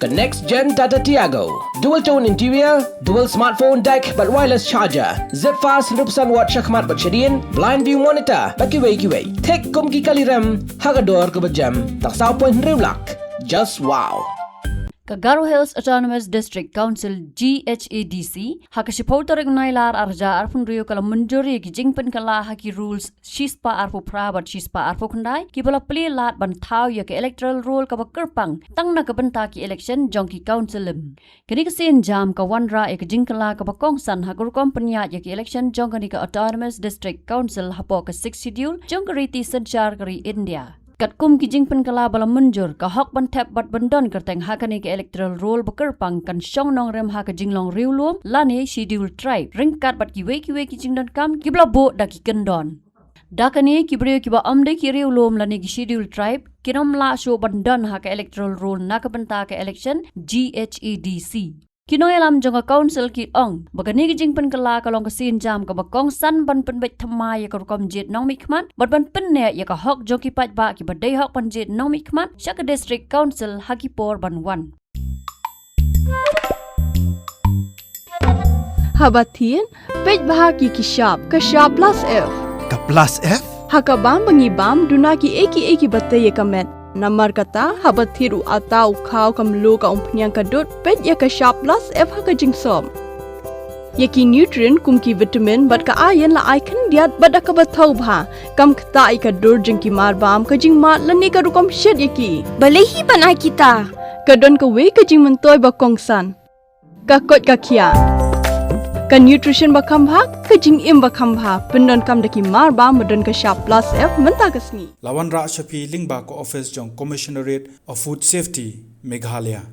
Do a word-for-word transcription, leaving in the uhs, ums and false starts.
Ka next gen Tata Tiago. Dual tone interior, dual smartphone deck bad wireless charger. Zip fast hynriew percent watt shakhmat bad shadien, blind view monitor bad kiwei kiwei. Thik kum ki kali rem ha ka dor kaba jem tang saw point hynriew lak. Just wow. Ka Garo Hills Autonomous District Council, G H A D C, ha ka shiphew tarik Nailar arhajar arphew hynriew ka la mynjur ïa ki jingpynkylla ha ki rules shispah arphew phra bad shispah arphew khyndai kiba la plie lad ban thaw ïa ka electoral roll kaba kyrpang tang na ka bynta ki election jong ki council lem. Kane ka sienjam ka wanrah ïa ka jingkylla kaba kongsan ha ka rukom pynïaid ïa ka election jong kane ka Autonomous District Council hapoh ka Sixth Schedule jong ka riti synshar ka ri India. Katkum ki jingpynkylla ba la mynjur, ka hok ban thep bad ban don kyrteng ha kane ka electoral roll ba kyrpang kan shong nongrim ha ka jinglong riewlum lane Schedule Tribe, ryngkat bad kiwei kiwei ki jingdonkam kiba la buh da ki kyndon. Da kane, ki briew kiba ym dei ki riewlum lane ki Schedule Tribe kin ym lah shuh ban don ha ka electoral roll na ka bynta ka election G H A D C. Ki nongïalam jong ka council ki ong ba kane ka jingpynkylla ka long ka sienjam kaba kongsan ban pynbeit thymmai ïa ka rukom jied nongmihkhmat bad ban pynneh ïa ka hok jong ki paidbah kiba dei hok ban jied nongmihkhmat sha ka district council ha ki por ban wan. Haba thied, peit bha ïa ki shap, ka shap plus F. Ka plus F? Ha ka bam ba ngi bam, duna kiei kiei kiba tei ïa ka met. Namar kata, haba thied u atta, u khaw, ka mluh, ka umphniang, ka dud, peit ïa ka shap plus F ha ka jingsop. Ïa ki nutrient kum ki vitamin bad ka iron la ai khyndiat bad da kaba thaw bha, kam ktah ïa ka dur jong ki marbam, ka jingmad lane ka rukom shet ïa ki. Balei hi ban ai kita? Ka don kawei ka jingmyntoi ba kongsan. Ka koit ka khiah. Ka nutrition ba kham bha, ka jingim ba kham bha, pyndonkam da ki marbam ba don ka shap plus F mynta ka sngi. La wanrah sha phi lyngba ka office jong Commissionerate of Food Safety, Meghalaya.